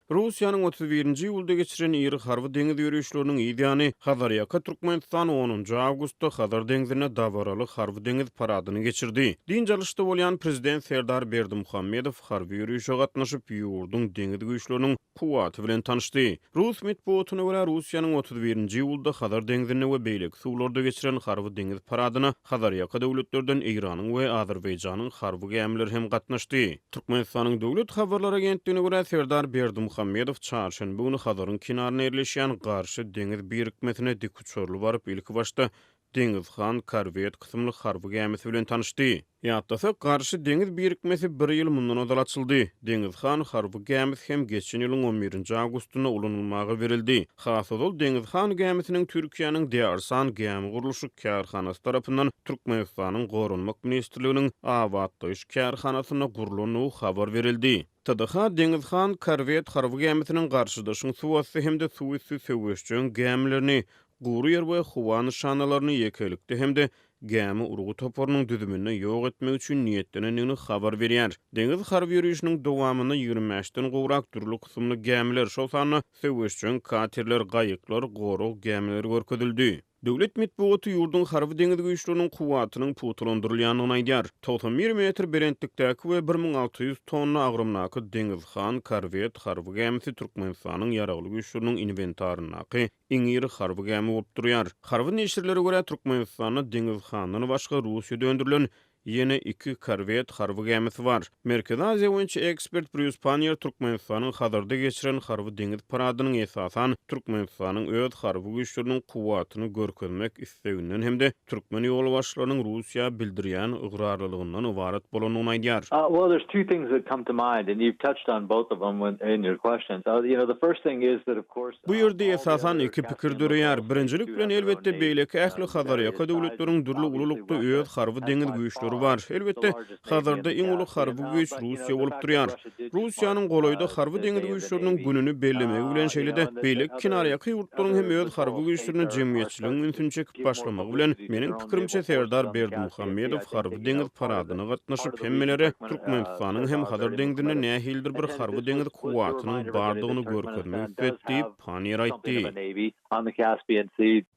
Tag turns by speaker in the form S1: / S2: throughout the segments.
S1: Russiýanyň 31-nji iýulda geçiren iri harby deňiz ýörişleriniň yz ýany, Hazarýaka Türkmenistan onunjy awgustda Hazar deňzinde dabaraly harby-deňiz paradyny geçirdi. Dynç alyşda bolýan Prezident Serdar Berdimuhamedow harby ýörişe gatnaşyp, ýurduň deňiz güýçleriniň kuwwaty bilen tanyşdy. Rus metbugatyna görä, Russiýanyň 31-nji iýulda Hazar deňzinde we beýleki suwlarda geçiren harby-deňiz paradyna Hazarýaka döwletlerden Eýranyň we Azerbaýjanyň harby gämileri hem gatnaşdy. Türkmenistanyň Döwlet habarlar agentligine görä, Serdar Berdimuhamedow çarşenbe güni Hazaryň kenarynda ýerleşýän Garşy deňiz birikmesine dikuçarly baryp, ilkibaşda Deňiz han korwet kysymly harby gämisi bilen tanyşdy. Ýatlasak, Garşy deňiz birikmesi bir ýyl mundan ozal açyldy. Deňiz han harby gämisi hem geçen ýylyň on birinji awgustynda ulanylmaga berildi. Has ozal Deňiz han gämisiniň Türkiýäniň Dearsan gämi gurluşyk kärhanasy tarapyndan Türkmenistanyň Goranmak ministrliginiň abatlaýyş kärhanasynda gurlandygy habar berildi. TDH Deňiz han korwet harby gämisiniň garşydaşyň suwasty hem-de suwüsti söweşjeň gämilerini, gury ýer we howa nyşanalaryny ýekelikde hem-de gämi urgy toparynyň düzüminde ýok etmek üçin niýetlenendigini habar berýär. Deňiz harby ýörişiniň dowamynda 25-den gowrak dürli kysymly gämiler, şol sanda söweşjeň katerler, gaýyklar, gorag gämileri görkezildi. Döwlet metbugaty ýurduň harby-deňiz güýçleriniň kuwwatynyň pugtalandyrylýandygyny aýdýar. 91 metr belentlikdäki we 1600 tonna agramdaky Deňiz han korwet harby gämisi Türkmenistanyň Ýaragly Güýçleriniň inwentaryndaky iň iri harby gämi bolup durýar. Harby neşirlere görä, Türkmenistanda Deňiz handan başga Russiýada öndürilen Ýene iki korwet harby gämisi bar. Merkezi Aziýa boýunça ekspert Brýus Panniýer Türkmenistanyň Hazarda geçiren harby deňiz paradynyň esasan Türkmenistanyň öz harby güýçleriniň kuwwatyny görkezmek isleginden hem-de türkmen ýolbaşçylarynyň Russiýa bildirýän ygrarlylygyndan ybarat bolandygyny aýdýar.
S2: Well, there's two things that come to mind, and you've touched on both of them in your questions. You know, the first thing is that, of course,
S1: Bu ýerde esasan iki pikir döreýär. Birinjilik bilen, elbetde, beýleki ähli Hazarýaka döwletleriň dürli ululykda öz harby-deňiz güýçleri bar. Elbetde, Hazarda iň uly harby güýç Russiýa bolup durýar. Russiýanyň golaýda harby-deňiz güýçleriniň gününi bellemegi bilen, şeýle-de beýleki kenarýaka ýurtlaryň hem öz harby güýçlerine jemgyýetçiligiň ünsüni çekip başlamagy bilen, meniň pikirimçe, Serdar Berdimuhamedow harby-deňiz paradyna gatnaşyp, hemmelere Türkmenistanyň hem Hazar deňzinde nähilidir bir harby-deňiz kuwwatynyň bardygyny görkezmek isledi diýip, Panniýer aýtdy.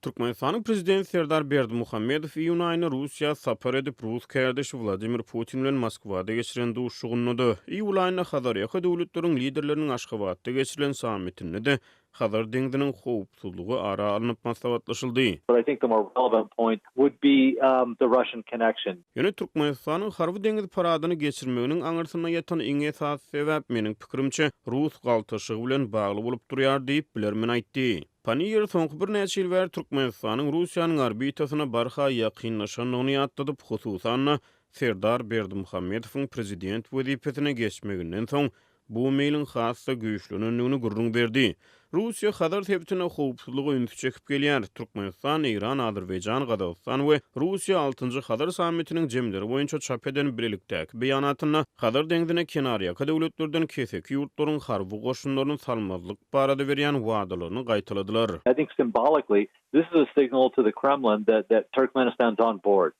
S1: Türkmenistanyň Prezidenti Serdar Berdimuhamedow iýun aýynda Russiýa sapar edip, rus kärdeşi Wladimir Putin bilen Moskwada geçiren duşuşygynda-da, iýul aýynda Hazarýaka döwletleriň liderleriniň Aşgabatda geçirilen sammitinde-de Hazar deňziniň howpsuzlygy ara alnyp maslahatlaşyldy. Ýöne Türkmenistanyň harby-deňiz paradyny geçirmeginiň aňyrsynda ýatan iň esasy sebäp, meniň pikirimçe, rus galtaşygy bilen bagly bolup durýar diýip, bilermen aýtdy. Panniýer soňky birnäçe ýyl bäri Türkmenistanyň Russiýanyň orbitasyna barha ýakynlaşandygyny ýatladyp, hususan-da, Serdar Berdimuhamedowyň prezident wezipesine geçmeginden soň bu meýliň has-da güýçlenendigini gürrüň berdi. Russiýa Hazar sebitinde howpsuzlyga ünsi çekip gelýär. Türkmenistan, Eýran, Azerbaýjan, Gazagystan we Russiýa altynjy Hazar sammitiniň jemleri boýunça çap eden bilelikdäki beýanatynda Hazar deňzine kenarýaka döwletlerden keseki ýurtlaryň harby goşunlaryny salmazlyk barada berýän wadalaryny gaýtaladylar.
S2: I think symbolically this is a signal to the Kremlin that that Turkmenistan's on board.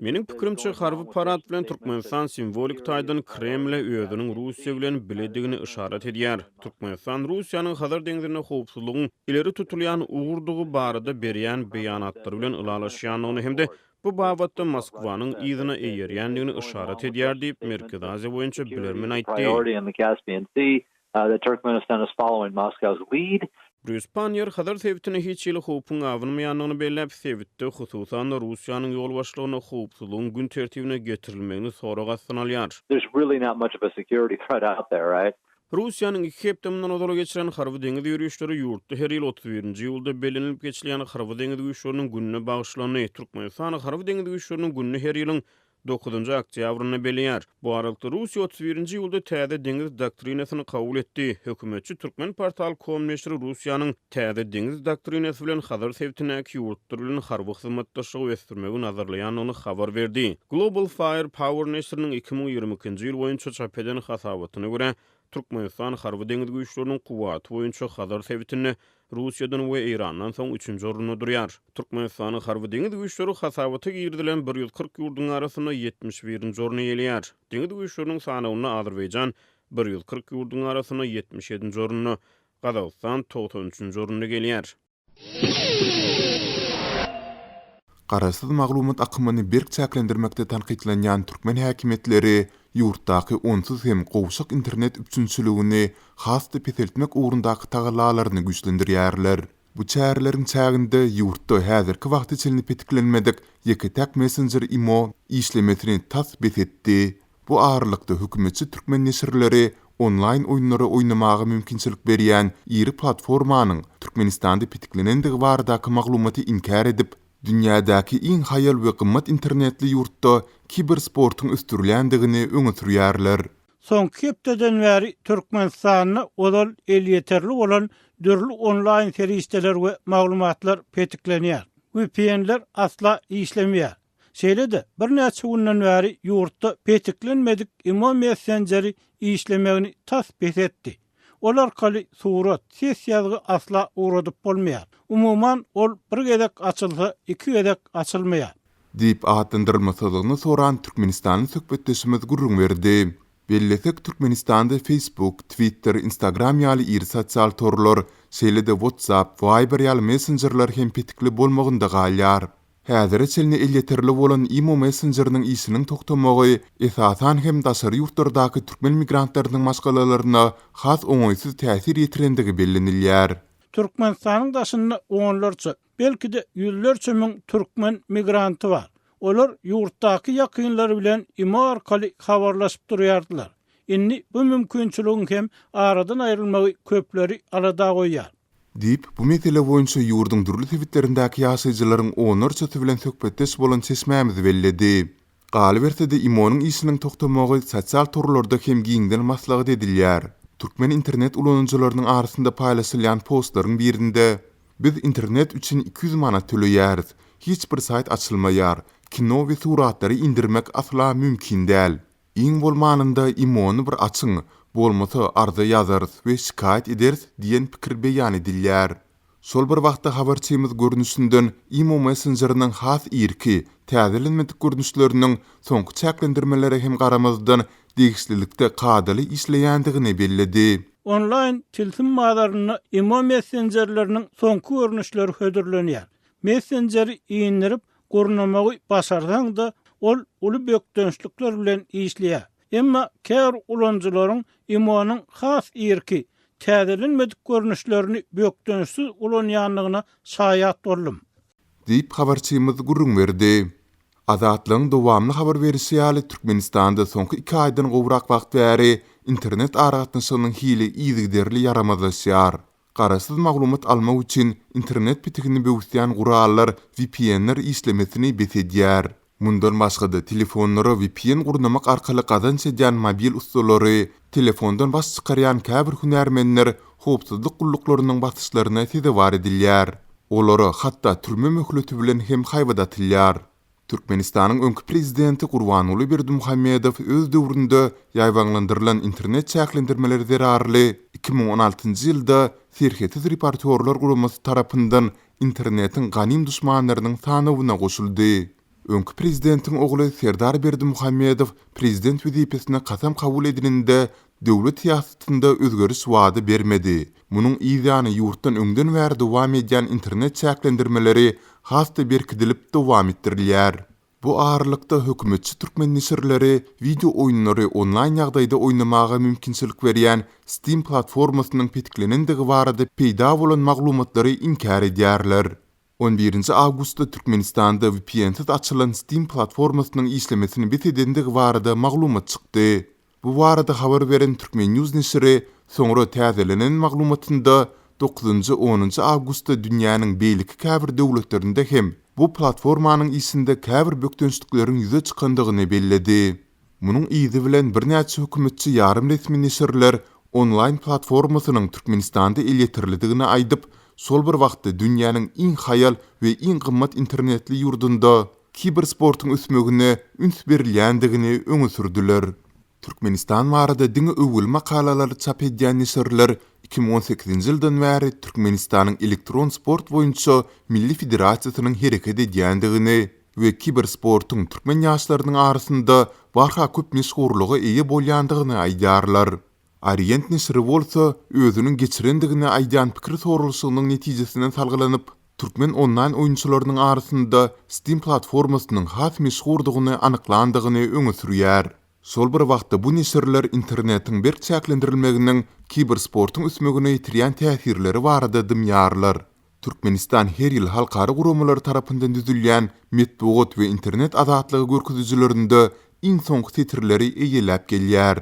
S1: Meniň pikirimçe, harby parad bilen Türkmenistan simwolik taýdan Kremle özüniň Russiýa bilen biledigini yşarat edýär. Türkmenistan Russiýanyň Hazar deňzinde howpsuzlygyň ileri tutulýan ugurdygy barada berýän beýanatlary bilen ylalaşýandygyny hem-de bu babatda Moskwanyň yzyna eýerýändigini yşarat edýär diýip, Merkezi Aziýa boýunça bilermen aýtdy.
S2: That Turkmenistan is following Moscow's lead.
S1: Brýus Panniýer Hazar sebitine hiç hili howpuň abanmaýandygyny belläp, sebitde, hususan-da, Russiýanyň ýolbaşçylygynda howpsuzlygyň gün tertibine getirilmegini sorag astyna alýar.
S2: There's really not much of a security threat out there, right?
S1: Russiýanyň iki hepde mundan ozal geçiren harby-deňiz ýörişleri ýurtda her ýyl 31-nji iýulda bellenilip geçilýän Harby-deňiz güýçleriniň gününe bagyşlandy. Türkmenistan Harby-deňiz güýçleriniň gününi her ýylyň Dokuzynjy oktýabrynda belleýär. Bu aralykda Russiýa 31-nji iýulda täze deňiz doktrinasyny kabul etdi. Hökümetçi Turkmenportal. Com neşiri Russiýanyň täze deňiz doktrinasy bilen Hazar sebitindäki ýurtlar bilen harby hyzmatdaşlygy ösdürmegi nazarlaýandygyny habar berdi. Global Fire Power neşiriniň 2022-nji ýyl boýunça çap eden hasabatyna görä, Türkmenistan harby-deňiz güýçleriniň kuwwaty boýunça Hazar sebitinde Russiýadan we Eýrandan soň üçünji orunda durýar. Türkmenistanyň harby-deňiz güýçleri hasabata girizilen 140 ýurduň arasynda 71-nji orny eýeleýär. Deňiz güýçleriniň sanawynda Azerbaýjan. 140 ýurduň arasynda 77-nji orunda, Gazagystan 93-nji orunda gelýär.
S3: Garaşsyz maglumat akymyny berk çäklendirmekde tankytlanýan türkmen häkimiýetleri ýurtdaky onsuz hem gowşak internet üpjünçiligini has-da peseltmek ugrundaky tagallalaryny güýçlendirýärler. Bu çäreleriň çäginde ýurtda häzirki wagta çenli petiklenmedik ýeke-täk messenjer imo işlemesini tas bes etdi. Bu aralykda hökümetçi türkmen neşirleri onlaýn oýunlary oýnamaga mümkinçilik berýän iri platformanyň Türkmenistanda petiklenendigi baradaky maglumaty inkär edip, dünýädäki iň haýal we gymmat internetli ýurtda kibersportuň ösdürilýändigini öňe sürýärler.
S4: Soňky hepdeden bäri Türkmenistanda ozal elýeterli bolan dürli onlaýn serişdeler we maglumatlar petiklenýär. VPN-ler asla işlemeýär. Şeýle-de, birnäçe günden bäri ýurtda petiklenmedik imo messenjeri işlemegini tas bes etdi. Ol arkaly surat, ses ýazgy asla ugradyp bolmaýar. Umuman, ol bir gezek açylsa, iki gezek açylmaýar.
S3: Diýip atlandyrylmasyzlygyny soran türkmenistanly söhbetdeşimiz gürrüň berdi. Bellesek, Türkmenistanda Facebook, Twitter, Instagram ýaly iri sosial torlar, şeýle-de WhatsApp, Viber ýaly messenjerler hem petikli bolmagynda galýar. Häzire çenli elýeterli bolan imo messenjeriniň işiniň togtamagy, esasan hem daşary ýurtlardaky türkmen migrantlarynyň maşgalalaryna has oňaýsyz täsir ýetirendigi bellenilýär.
S4: Türkmenistanyň daşynda onlarça, belki-de ýüzlerçe müň türkmen migranty bar. Olar ýurtdaky ýakynlary bilen imo arkaly habarlaşyp durýardylar. Indi bu mümkinçiligiň hem aradan aýrylmagy köpleri alada goýýar.
S3: Diýip, bu mesele boýunça ýurduň dürli sebitlerindäki ýaşaýjylaryň onlarçasy bilen söhbetdeş bolan çeşmämiz belledi. Galyberse-de, IMO-nyň işiniň togtamagy sosial torlarda hem giňden maslahat edilýär. Türkmen internet ulanyjylarynyň arasynda paýlaşylýan postlaryň birinde, Biz internet üçin 200 manat töleýäris. Hiç bir saýt açylmaýar. Kino we suratlary indirmek asla mümkin däl. Iň bolmanynda IMO-ny bir açyň, bolmasa arza ýazarys we şikaýat ederis diýen pikir beýan edilýär. Şol bir wagtda habarçymyz görnüşinden IMO messenjeriniň has irki, täzelenmedik görnüşleriniň soňky çäklendirmelere hem garamazdan degişlilikde kadaly işleýändigini belledi.
S4: Onlaýn tilsim bazarynda IMO messenjerleriniň soňky görnüşleri hödürlenýär. Messenjeri indirip, gurnamagy başarsaň-da, ol uly bökdençlikler bilen işleýär. Emma käbir ulanyjylaryň IMO-nyň has irki, täzelenmedik görnüşlerini bökdençsiz ulanýandygyna şaýat boldum.
S3: Diýip, habarçymyz gürrüň berdi. Azatlygyň dowamly habar berişi ýaly, Türkmenistanda soňky iki aýdan gowrak wagt bäri internet aragatnaşygynyň hili yzygiderli ýaramazlaşýar. Garaşsyz maglumat almak üçin internet pitigini böwüsýän gurallar VPN-ler işlemesini bes edýär. Mundan başga-da, telefonlara VPN gurnamak arkaly gazanç edýän mobil ussalary, telefondan baş çykarýan käbir hünärmenler howpsuzlyk gulluklarynyň basyşlaryna sezewar edilýär. Olara hatda türme möhleti bilen hem haýbat atylýar. Türkmenistanyň öňki prezidenti Gurbanguly Berdimuhamedow öz döwründe ýaýbaňlandyrylan internet çäklendirmeleri zerarly 2016-njy ýylda Serhetsiz reportýorlar guramasy tarapyndan internetiň ganym duşmanlarynyň sanawyna goşuldy. Öňki prezidentiň ogly Serdar Berdimuhamedow prezident wezipesine kasam kabul edininde döwlet syýasatynda özgeriş wada bermedi. Munuň yzýany ýurtdan öňden bäri dowam edýän internet çäklendirmeleri has-da berkidilip dowam etdirilýär. Bu aralykda hökümetçi türkmen neşirleri wideo oýunlary onlaýn ýagdaýda oýnamaga mümkinçilik berýän Steam platformasynyň petiklenendigi barada peýda bolan maglumatlary inkär edýärler. On birinji awgustda Türkmenistanda VPN-siz açylan Steam platformasynyň işlemesini bes edendigi barada maglumat çykdy. Bu barada habar beren Turkmennews neşiri soňra täzelenen maglumatynda dokuzynjy, onunjy awgustda dünýäniň beýleki käbir döwletlerinde hem bu platformanyň işinde käbir bökdençlikleriň ýüze çykandygyny belledi. Munuň yzy bilen birnäçe hökümetçi ýarym resmi neşirler onlaýn platformasynyň Türkmenistanda elýeterlidigini aýdyp, şol bir wagtda dünýäniň iň haýal we iň gymmat internetli ýurdunda kibersportuň ösmegine üns berilýändigini öňe sürdüler. Türkmenistan barada diňe öwgüli makalalary çap edýän neşirler 2018-nji ýyldan bäri Türkmenistanyň elektron sport boýunça milli federasiýasynyň hereket edýändigini we kibersportuň türkmen ýaşlarynyň arasynda barha köp meşhurlyga eýe bolýandygyny aýdýarlar. Orient neşiri bolsa, özüniň geçirendigini aýdýan pikir soralyşygynyň netijesine salgylanyp, türkmen onlaýn oýunçylarynyň arasynda Steam platformasynyň has meşhurdygyny anyklandygyny öňe sürýär. Şol bir wagtda bu neşirler internetiň berk çäklendirilmeginiň kibersportuň ösmegine ýetirýän täsirleri barada dymýarlar. Türkmenistan her ýyl halkara guramalary tarapyndan düzülýän metbugat we internet azatlygy görkezijilerinde iň soňky setirleri eýeläp gelýär.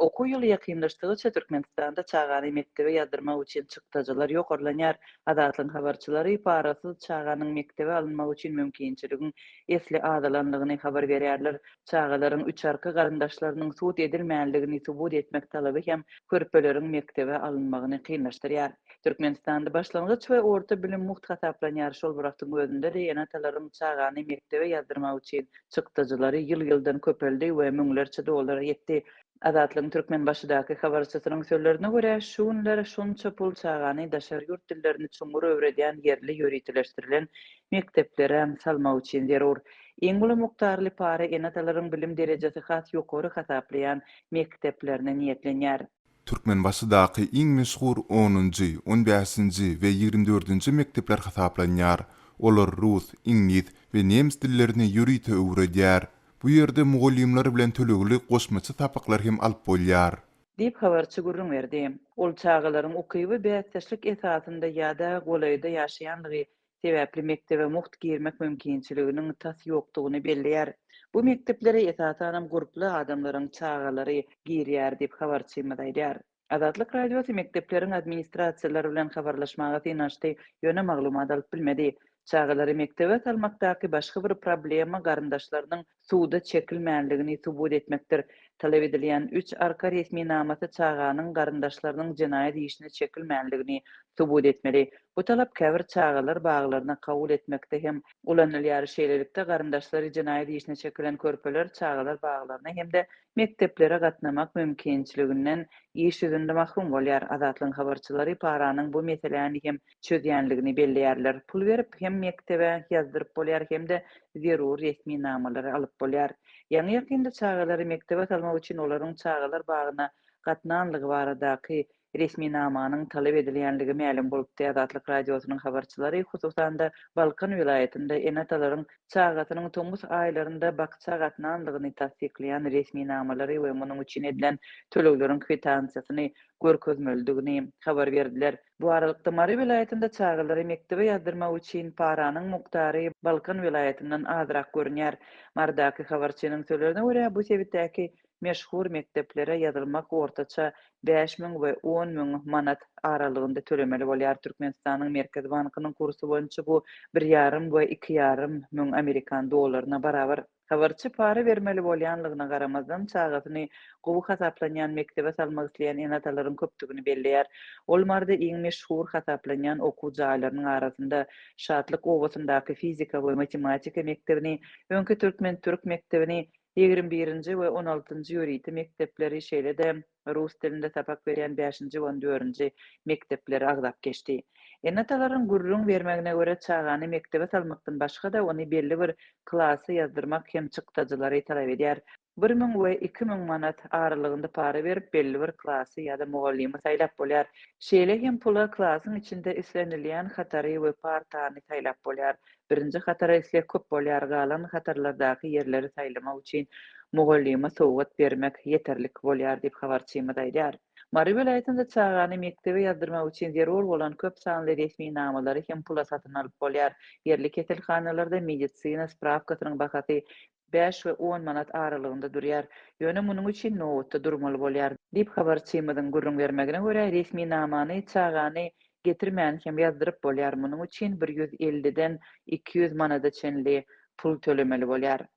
S5: Okuw ýyly ýakynlaşdygyça Türkmenistanda çagany mekdebe ýazdyrmak üçin çykdajylar ýokarlanýar. Azatlygyň habarçylary parasyz çaganyň mekdebe alynmagy üçin mümkinçiligiň esli azalanlygyny habar berýärler. Çagalaryň üçarka garyndaşlarynyň sud edilmänligini subut etmek talaby hem körpeleriň mekdebe alynmagyny kynlaşdyrýar. Türkmenistanda başlangyç we orta bilim mugt hasaplanýar, şol bir wagtyň özünde-de ene-atalaryň çagany mekdebe ýazdyrmak üçin çykdajylary ýyl-ýyldan köpeldi we müňlerçe dollara ýetdi. Azatlygyň Türkmenbaşydaky habarçysynyň sözlerine görä, şu günler şunça pul çagany daşary ýurt dillerini çuňňur öwredýän ýerli ýöriteleşdirilen mekdeplere salmak üçin zerur. Iň uly mukdarly para ene-atalaryň bilim derejesi has ýokary hasaplaýan mekdeplerine niýetlenýär.
S3: Türkmenbaşydaky iň meşhur onunjy, on bäşinji we 20 dördünji mekdepler hasaplanýar. Olar rus, iňlis we nemes dillerini ýörite öwredýär. Bu ýerde mugallymlar bilen tölegli goşmaça sapaklar hem alyp bolýar.
S5: Diýip, habarçy gürrüň berdi. Ol çagalaryň ukyby bäsdeşlik esasynda ýa-da golaýda ýaşaýanlygy sebäpli mekdebe mugt girmek mümkinçiliginiň tas ýokdugyny belleýär. Bu mekdeplere esasanam gurply adamlaryň çagalary girýär diýip, habarçymyz aýdýar. Azatlyk Radiosy mekdepleriň administrasiýalary bilen habarlaşmaga synanyşdy, ýöne maglumat alyp bilmedi. Çagalary mekdebe salmakdaky başga bir problema garyndaşlarynyň suda çekilmänligini subut etmekdir. Talap edilýän üç arka resminamasy çaganyň garyndaşlarynyň jenaýat işine çekilmänligini subut etmeli. Bu talap käbir çagalar baglaryna kabul etmekde hem ulanylýar. Şeýlelikde, garyndaşlary jenaýat işine çekilen körpeler çagalar baglaryna hem-de mekdeplere gatnamak mümkinçiliginden iş ýüzünde mahrum bolýar. Azatlygyň habarçylary paranyň bu meseläni hem çözýänligini belleýärler. Pul berip hem mekdebe ýazdyryp bolýar hem-de zerur resminamalary alyp bolýar. Ýaňy-ýakynda çagalary mekdebe salmak üçin olaryň çagalar bagyna gatnanlygy baradaky resminamanyň talap edilýänligi mälim bolupdy. Azatlyk Radiosynyň habarçylary, hususan-da, Balkan welaýatynda ene-atalaryň çagasynyň tomus aýlarynda bakja gatnanlygyny tassyklaýan resminamalary we munuň üçin edilen tölegleriň kwitansiýasyny görkezmelidigini habar berdiler. Bu aralykda, Mary welaýatynda çagalary mekdebe ýazdyrmak üçin paranyň mukdary Balkan welaýatyndan azrak görünýär. Marydaky habarçynyň sözlerine görä, bu sebitdäki meşhur mekdeplere ýazylmak ortaça 5000 we 10 000 manat aralygynda tölemeli bolýar. Türkmenistanyň Merkezi bankynyň kursy boýunça bu bir ýarym we iki ýarym müň amerikan dollaryna barabar. Habarçy para bermeli bolýanlygyna garamazdan, çagasyny gowy hasaplanýan mekdebe salmak isleýän ene-atalaryň köpdügini belleýär. Ol Maryda iň meşhur hasaplanýan okuw jaýlarynyň arasynda Şatlyk obasyndaky fizika we matematika mekdebini, öňki türkmen-türk mekdebini, 21-nji we on altynjy ýörite mekdepleri, şeýle-de rus dilinde sapak berýän bäşinji we on dördünji mekdepleri agzap geçdi. Ene-atalaryň gürrüň bermegine görä, çagany mekdebe salmakdan başga-da, ony belli bir klasa ýazdyrmak hem çykdajylary talap edýär. 1000 we 2000 manat aralygynda para berip, belli bir klasy ýa-da mugallymy saýlap bolýar. Şeýle hem pula klasyň içinde islenilýän hatary we partany saýlap bolýar. Birinji hatara isleg köp bolýar, galan hatarlardaky ýerleri saýlamak üçin mugallyma sowgat bermek ýeterlik bolýar diýip, habarçymyz aýdýar. Mary welaýatynda çagany mekdebe ýazdyrmak üçin zerur bolan köp sanly resminamalary hem pula satyn alyp bolýar. Ýerli keselhanalarda medisina sprawkasynyň bahasy bäş we on manat aralygynda durýar. Ýöne munuň üçin nobatda durmaly bolýar diýip, habarçymyzyň gürrüň bermegine görä, resminamany çagany getirmän hem ýazdyryp bolýar, munuň üçin bir ýüz elliden 200 manada çenli pul tölemeli bolýar.